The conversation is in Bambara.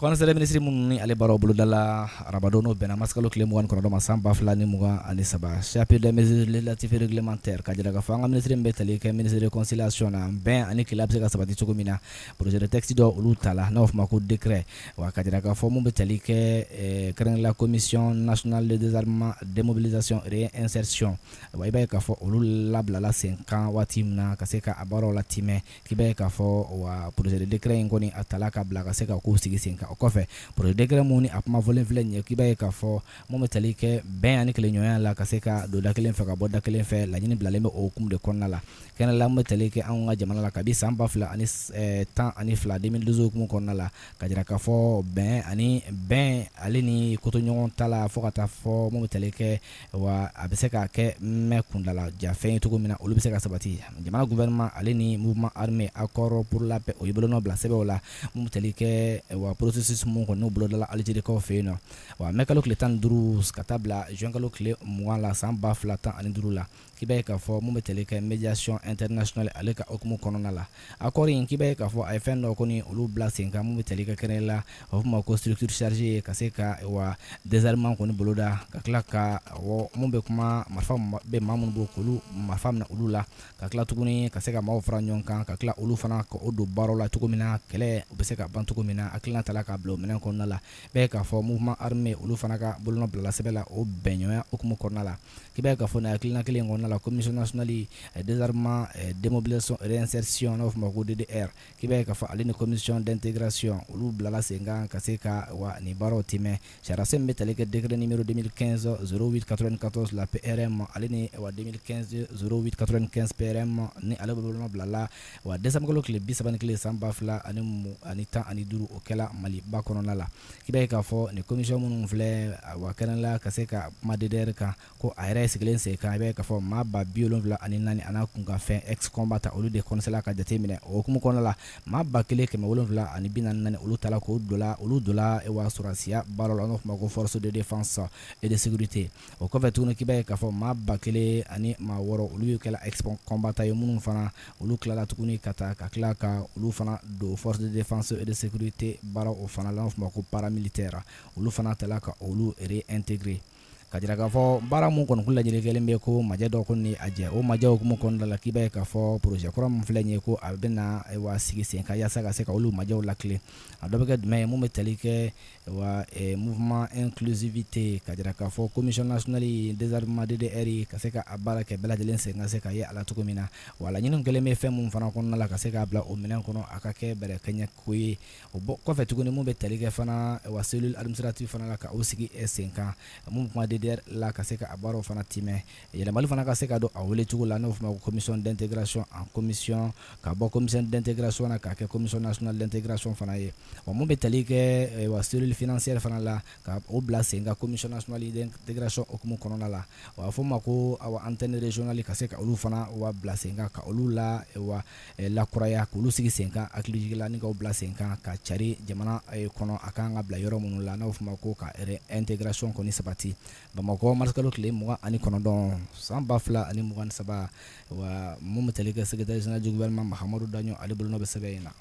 Conseil des ministres minnu ni ale baaraw bolodala arabadon, n'o bɛnna marisikalo tile 29 ma san 2023, chapitre des mesures législatives et réglementaires, ka jira k'a fɔ an ka ministre min bɛ tali kɛ ministre de réconciliation na, bɛn ani kelenya bɛ se ka sabati cogo min na, projet de texte dɔ olu tala, n'a bɛ f'o ma ko décret. Wa ka jira k'a fɔ mun bɛ tali kɛ kɛrɛnkɛrɛnnenya la Commission nationale de désarmement, démobilisation, réinsertion. Wa i b'a ye k'a fɔ olu labilala sen kan waati min na ka se ka a baaraw latimɛ, k'i b'a ye k'a fɔ wa projet de décret in kɔni a tala ka bila ka se ka kow sigi sen kan. O kɔfɛ, projet de décret mun ni a kuma fɔlen filɛ nin ye, k'i b'a ye k'a fɔ mun bɛ tali kɛ bɛn ani kelenɲɔgɔnya la, ka se ka don da kelen fɛ ka bɔ da kelen fɛ, laɲini bilalen bɛ o hukumu de kɔnɔna la. Kɛnɛ la, mun bɛ tali kɛ anw ka jamana la kabi san 2012, 2012 hukumu kɔnɔna la, ka jira k'a fɔ bɛn ani bɛn ale ni kotoɲɔgɔn ta la, fo ka taa fɔ mun bɛ tali kɛ wa a bɛ se ka kɛ mɛn kundala jafɛn ye cogo min na, olu bɛ se ka sabati. Jamana gouvernement ale ni mouvement armé Accord pour la paix, o ye bolonɔ bila sɛbɛnw la mun bɛ tali kɛ wa processus mun kɔni n'o bolodala Algérie fɛ yen nɔ. Wa mai kalo tile 15 ka taa bila juin kalo tile 20 la san 2015 la, k'i b'a ye k'a fɔ mun bɛ tali kɛ médiation internationale ale ka hukumu kɔnɔna la, accord in, k'i b'a ye k'a fɔ a ye fɛn dɔ kɔni olu bila sen kan mun bɛ tali kɛ kɛnɛ la, a bɛ f'o ma ko structure chargée ka se ka wa désarmement kɔni boloda, ka tila ka mun bɛ kuma marifa bɛ maa minnu bolo k'olu marifa minɛ olu la, ka tila tuguni ka se ka maaw fara ɲɔgɔn kan, ka tila olu fana ka o don baaraw la cogo min na, kɛlɛ u bɛ se ka ban cogo min na. Hakilina tala k'a bila o minɛn kɔnɔna la bɛɛ k'a fɔ mouvement armé olu fana ka bolonɔ bilala sɛbɛn la o bɛnɲɔgɔnya hukumu kɔnɔna la. K'i b'a ye k'a fɔ nin hakilina kelen kɔnɔna la, Commission nationale désarmement, démobilisation, réinsertion, n'a bɛ f'o ma ko DDR, k'i b'a ye k'a fɔ ale ni commission d'intégration olu bilala sen kan ka se ka wa nin baaraw timɛ. Sariyasen min bɛ tali kɛ décret numéro 2015 08 94 la PRM, ale ni wa 2015 08 95 PRM, ni ale bolonɔ bilala wa décembre kalo tile 31 san 2015, o kɛla Maliba kɔnɔna la. K'i b'a ye k'a fɔ nin commission minnu filɛ wa kɛnɛ la ka se ka kuma DDR kan, ko a yɛrɛ sigilen sen kan, i b'a ye k'a fɔ maa 74,000 a n'a kunkanfɛn ex combattant, olu de kɔni ka jate minɛ. O hukumu kɔnɔna la, maa 1744, olu taara k'o donna, olu donna wa sɔrɔdasiya baara la, n'o fɔ ma ko force de défense et de sécurité. O kɔfɛ tuguni, k'i b'a ye k'a fɔ maa 1006, olu kɛla ex combattant ye, minnu fana olu tilala tuguni ka taa ka tila ka olu fana don force de défense et de sécurité baara o fana la, n'o fɔ ma ko paramilitaire, olu fana tala ka olu réintégrer. Ka jira k'a fɔ baara mun kɔni kun laɲini kɛlen bɛ ko majɛ dɔ ko ni a jɛ o majɛ hukumu kɔnɔna la, k'i b'a ye k'a fɔ projet kura min filɛ nin ye, ko a bɛna wa sigi sen kan yaasa ka se ka olu majɛw lakile. A dɔ bɛ kɛ jumɛn ye? Mun bɛ tali kɛ wa mouvement inclusivité, ka jira k'a fɔ Commission nationale désarmement DDR ka se ka a baara kɛ, bɛɛ lajɛlen sen ka se ka ye a la cogo min na. Wa laɲini kɛlen bɛ fɛn mun fana kɔnɔna la, ka se k'a bila o minɛn kɔnɔ, a ka kɛ bɛrɛ kɛɲɛ ko ye. O bɔ kɔfɛ tuguni, mun bɛ tali kɛ fana wa cellule administrative fana la, ka o sigi sen kan, mun kuma DDR la, ka se ka a baaraw fana timɛ. Yɛlɛmali fana ka se ka don a wele cogo la, n'o fɔ ma ko commission d'intégration en commission, ka bɔ commission d'intégration na k'a kɛ Commission nationale d'intégration fana ye. Wa mun bɛ tali kɛ wa cellule financière fana la, ka o bila sen kan Commission nationale d'intégration hukumu kɔnɔna la. Wa a fɔ ma ko awa antenne régionale, ka se ka olu fana wa bila sen kan, ka olu la wa lakuraya, k'olu sigi sen kan, hakili jigila ni k'o bila sen kan ka cari jamana kɔnɔ, a kan ka bila yɔrɔ minnu la, n'o fɔ ma ko ka intégration kɔni sabati. Bamakɔ, marisikalo tile 29 san 2023, wa mun bɛ tali kɛ secrétaire général du gouvernement Mahamadu Daɲɔ, ale bolonɔ bɛ sɛbɛn in na.